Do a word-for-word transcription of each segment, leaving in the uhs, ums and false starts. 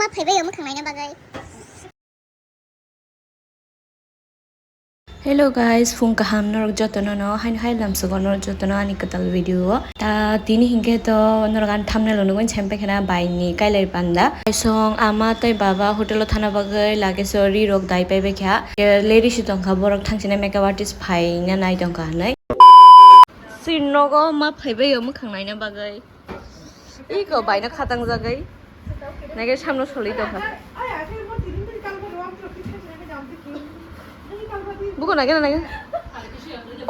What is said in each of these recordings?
Ma phaibai o mwkhang naina bagwi. Hello guys, phung kaham norok jotono no, haino hai lamsogo norok jotono ani kwtal video o. Ta tini hinkhe to norok ani thumbnail o nugwi chempaikhena bai ni kailai panda. Song ama tei baba hotel o thana bagwi lage so ri rok dai paibaikha. Lady si tongkha borok thangchina makeup artist phaina nai tongkha hinwi. Si nogo ma phaibai o mwkhang naina bagwi. Iko baino khatang jagwi. Nage samno soli tongkha. Buko nage na nage.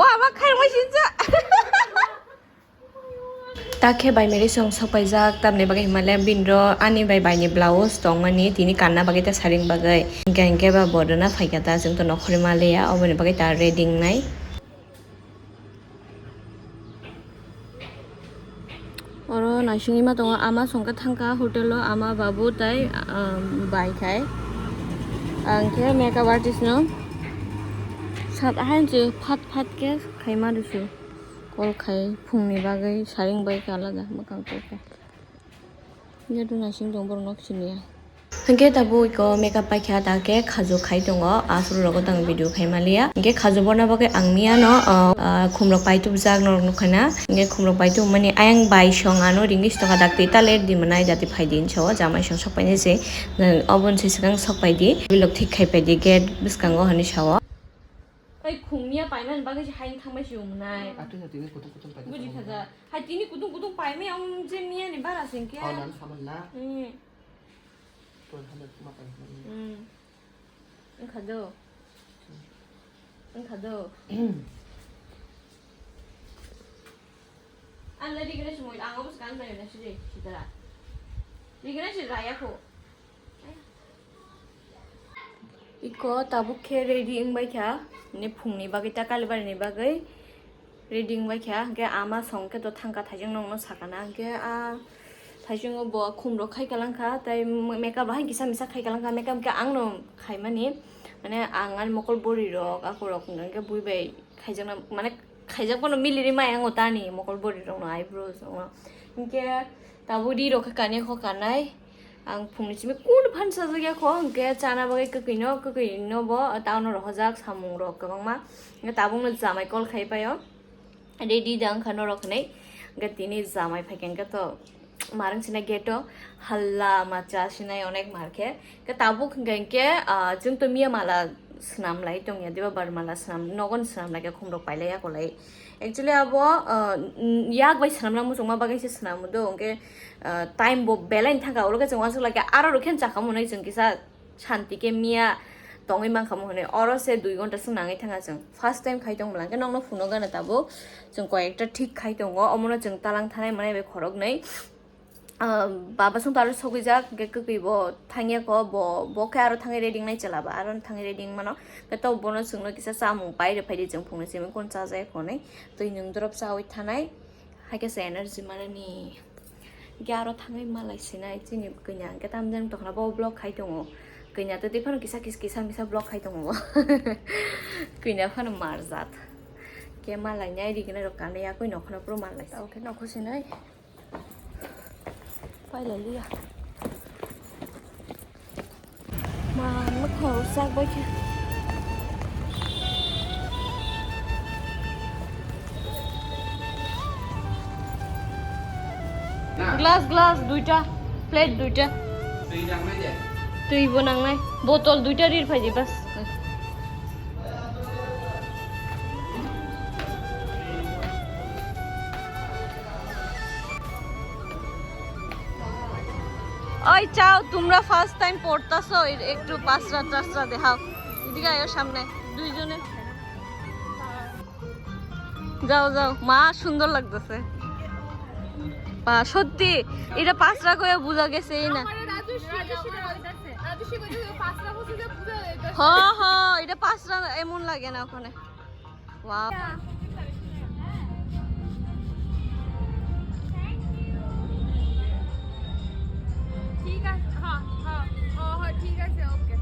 O ama khai mai sinja. Ta khe bai meri song sokpaijak tamni bagwi himale binro ani bai bai ni blouse tongmani tini kanna bagwi ta saring bagwi. Hinkhe hinkhe ba bodona phaikha ta chwng to nokhorwi maliya oboni bagwi ta ready wngnai. Oro naisingwi ma tongo, ama songkhe thangkha hotel o, ama babu tei, um, bai khai. Ang khe makeup artist no sat ahainchi phat phat khe khaima rwsu. Call khai phungni bagwi saring bai kha alada mwkhang call khai. Jadu naising tong borok nok siniya. Hwnkhe tabuk iko makeup paikha, ta khe khajok khai tongo, aphuru rogo tang video khai maliya. Hwnkhe khajok borna bagwi ang miyano, ah, ah, khumrok paitubjak norok nukha na. Hwnkhe khumrok paitubmani ayang bai song ano ringwi sitokha, dakti ta ler di mwnai, dati phai di hinwi sao, jamai song sok painai se, obo hinwi swkang sok pai di, bilok thik khai pai di, gate bwskango hinwi sao. Ai khumya paimani bagwi se haino thangbai se umnai. Atwi atwi kutung kutung paitubjak. Buji khaja. Hai tini kutung kutung paimaya wng je miyani bara se hwnkhe. Hao nang saman na. Hmm. Tuan hambai kuma pai hambai. Hmm. Wngkha do. Wngkha do. Ang le rigre se moi, ang obo se kan bai na sidi, sitara. Rigre se raya kho. Iko tabuk khe ready wngbai kha, ne phungni bagwi ta Kalibarini bagwi ready wngbai kha, hwnkhe ama song khe to thangkha thaijwng nokno sakana, hwnkhe a thaijwngo bo khumrok khai kalangkha, tei makeup bahai kisa misa khai kalangkha, makeup khe angno khaimani, mane ang ani mokol bwrwirok akorok hwnkhe bui bai khaijakna, mane khaijak bono miliri maya wngo tani mokol bwrwirokno eyebrows wngo, hwnkhe tabuk rirok khe kania kho kanai. Ang phungni simi kunu phan sajak ya kho, hwnkhe chana bagwi kwkwi no, kwkwi no bo town o rohorjak samung rok kwbangma. Hwnkhe tabuk no jamai call khai paio, ready da wngkha norok hinwi. Hwnkhe tini jamai phaikha hwnkhe to marwng sinai gate o halla macha sinai onek mar khe. Hwnkhe tabuk hwnkhe, hwnkhe, ah, chwng to miya mala swnam lai tongya diba, bar mala swnam, nogo ni swnam lai khe khumrok pailai ya kho lai. Actually abo, ah, yak bai swnamna muchungma bagwi se swnamo do, hwnkhe, ah, time bo belai ni thangkha, oro khe chwng uansuk lai khe aro rw khe chakha mwnwi chwng kisa shanti khe miya tongwi mankha mo hwnwi, oro se dui ghonta swk nangwi thangkha chwng. First time khai tongmwla hwnkhe nokno phuno gana tabuk chwng koi ekta thik khai tongo, omono chwng talang thanai manai bai khoroknwi. Ah, baba song to aro sogwijak, hwnkhe kwkwi bo thangya kho, bo, bo khe aro thangwi ready wngnai chwla ba, aro thangwi ready wngmano. Hwnkhe to bono chwngno kisa chamung pai rw phai di, chwng phungni simi kun cha jaya kho hwnwi twi nwng drop chaui thanai, hai khe se energy manani. Hwnkhe aro thangwi malai sinai chini kanya, hwnkhe tamjani tongkhna bo vlog khai tongo. Kanya to tei phano kisa kis-, kisa misa vlog khai tongo bo. Kanya phano marjak. Hwnkhe malai nai ri gwnai rok kanwi yakwi nokhno phuru malai. Tamo khe nokho sinai. Pailaliya. Ma, mwkhang rwchak bai khe. Glass, glass duita, plate duita. Twi bo nangnai. Botol duita rir phaidi bas. ওই চাও, তোমরা first time পড়তাছো, এ-, একটু পাঁচরা টাচরা দেখাও। এদিকে আয়ো সামনে, দুইজনে। যাও, যাও, মা সুন্দর লাগতেছে। বা, সত্যি, এটা পাঁচরা কয়ে বোঝা গেছে, এই না। হ, হ, এটা পাঁচরা এমন লাগে না ওখানে। Wow. ঠিক আছে, হ্যাঁ, হ্যাঁ, হ্যাঁ, হ্যাঁ, ঠিক আছে, ওকে।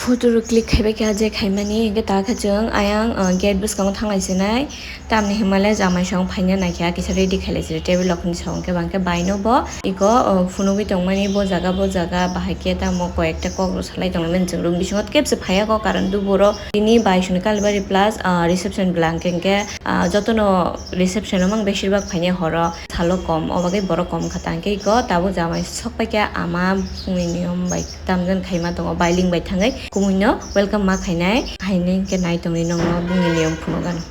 Photo rok click khaibai kha je khaimani, hingke ta khe chwng ayang, uh, gate bwskango thanglai sinai. Tamni hwnmale jamai song phaina naikha, kisa ready khailai sini table rok ni song khe bangkhe bai no bo iko, uh, phunugwi tongmani bo jaga bo jaga, bahai khe tamo koi ekta kok rw salai tongmani chwng room bisingo kebse phaiya ko, karon duburo tini bai soni Kalibari plus, uh, reception bwlangkhe hwnkhe, uh, jotono reception o mang besir bak phainai horo. Salo kom, o bagwi borok kom kha, tang khe iko tabuk jamai sok pai khe ama bumui niyom bai tamjani khaima tongo, bailing bai thangwi kumui no welcome ma khainai, haini khe nai tongwi nokno bumui niyom phunukgano.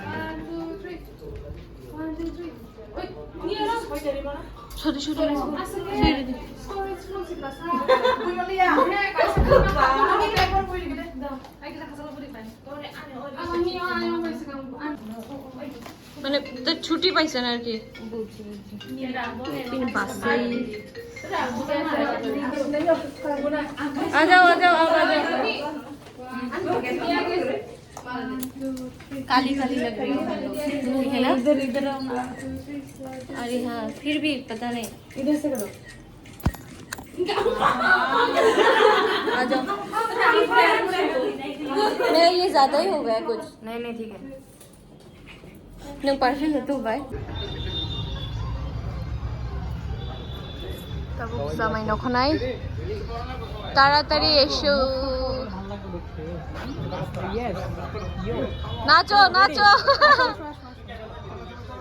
One, two, three. One, two, three. Wait, নিয়ে এলো। ছোট ছোট ছেড়ে দে। দাও। মানে তো ছুটি পাইছেন আর কি। কিন্তু বাসেই। आ जाओ, आ जाओ, आप आ जाओ। काली काली लग रही हो हम लोग, है ना? इधर, इधर आओ ना। अरे हाँ, फिर भी पता नहीं। इधर से करो। आ जाओ। नहीं, ये ज्यादा ही हो गया कुछ। नहीं, नहीं, ठीक है। Nung parfum tu bai. Tabuk jamai nokho nai. Taratari esu. Nacho, nacho.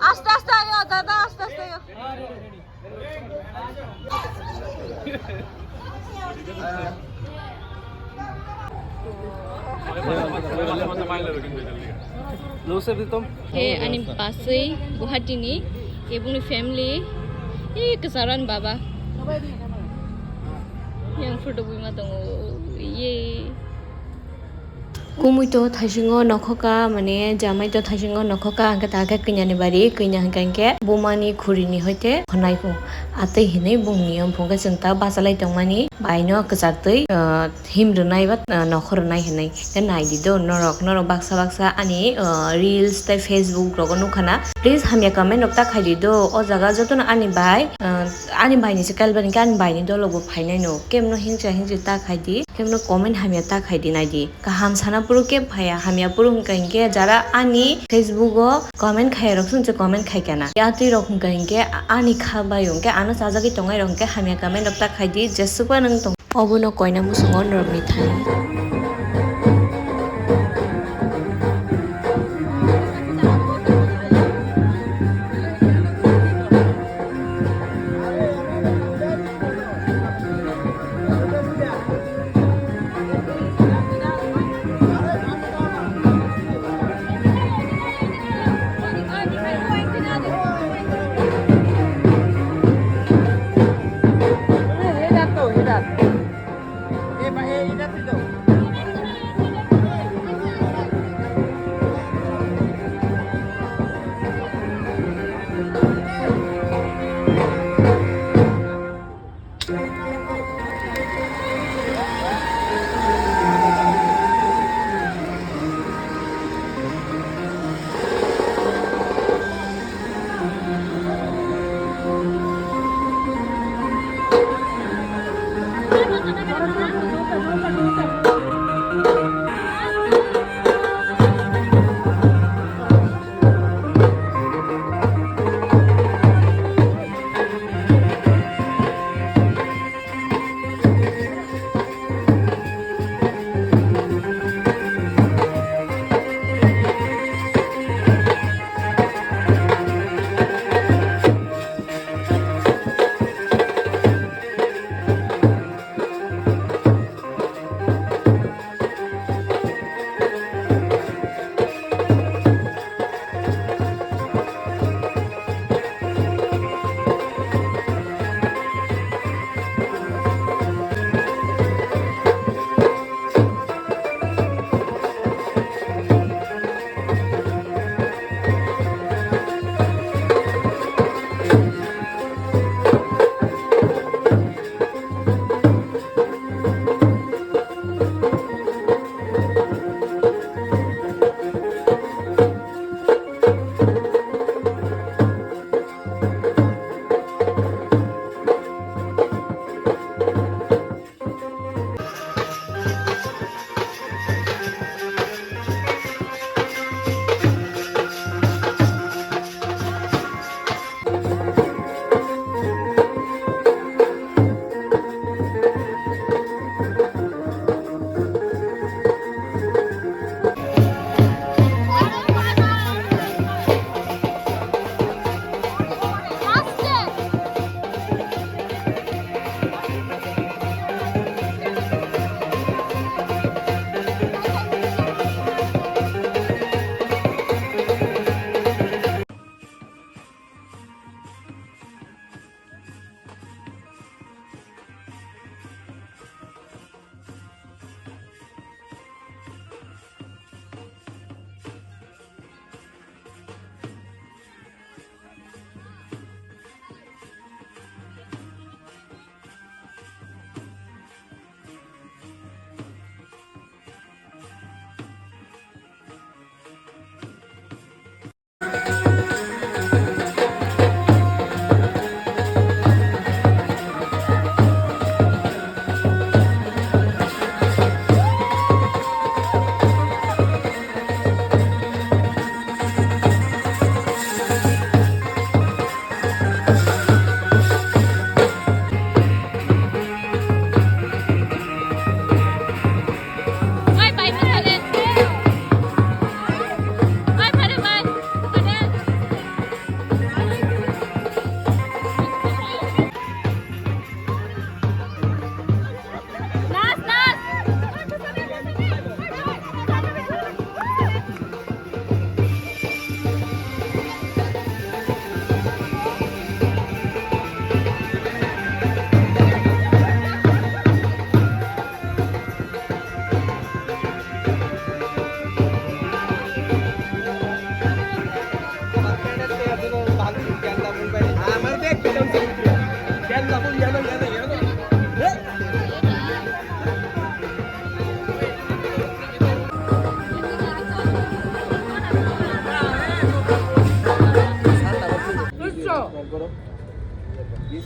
Aste aste ayo, dada, aste aste ayo. He ani baswi Guwahati ni, eboni family, e kwcharo ani baba. Yang photo bui ma tongo, ye. Kumui to thaisingo nokhoka, mane jamai to thaisingo nokhoka, hwnkhe ta khe kanya ni bari, kanya hwnkha hwnkhe buma ni khuri ni hoite khonai pho. Atwi hinwi bung ni yom phung khe chwng ta bachalai tongmani, bai no kwchak twi, ah, him rwnai ba, ah, nokho rwnai hinwi. Khe nai di do norok, norok baksa baksa ani, ah, reels tei Facebook rogo nukha na. Please hamya comment rok ta khai di do. O jaga jotono ani bai, ah, ani bai ni se kailaibari hwnkhe ani bai ni dolo bo phainai no. Kemno hingcha hingchi ta khai di, kemno comment hamya ta khai di nai di. Kaham sana phuru khe phaiya, hamya phuru hwnkha hinkhe jara ani Facebook o comment khaiya rok se comment khai kana. Yatwi rok hwnkha hinkhe ani kha bai hwnkhe ano chajagwi tongnai rok hwnkhe hamya comment rok ta khai di, jesukma nwng tong. Obono koina musungo norokni thani.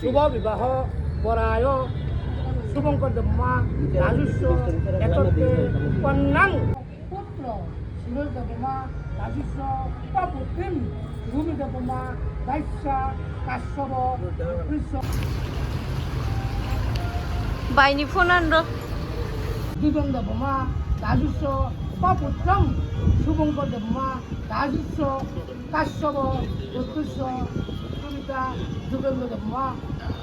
শুভ বিবাহ পরায় শুভঙ্কর দেবমা রাজস্ব একত্রে পন্নাং পুত্র সুরজ দেবমা রাজস্ব পাপুত্রিম ভূমি দেবমা দাস্যা কাশ্যপ Krishna Baini phone anro. Dudon Deboma, Rajuswa, Paputram, Subhankar Deboma, Rajuswa, Kashyapa, Utkuswa, Sumita, Jugendra Deboma,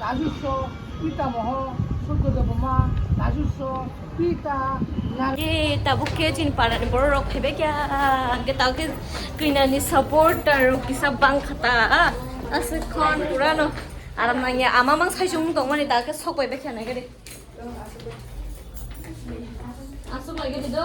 Rajuswa, Pitamoho, Surjo Deboma, Rajuswa, Pita, Nar- Eh, tabuk khe chini parani borok rok phaibai kha, hwnkhe tabuk khe kwinani supporter rok kisa bang kha ta, ah, aswk khon purano. Aram nangya, ama mang sai chumung tongmani da khe sok bai bai kha nai gari. Aswk lai gari do.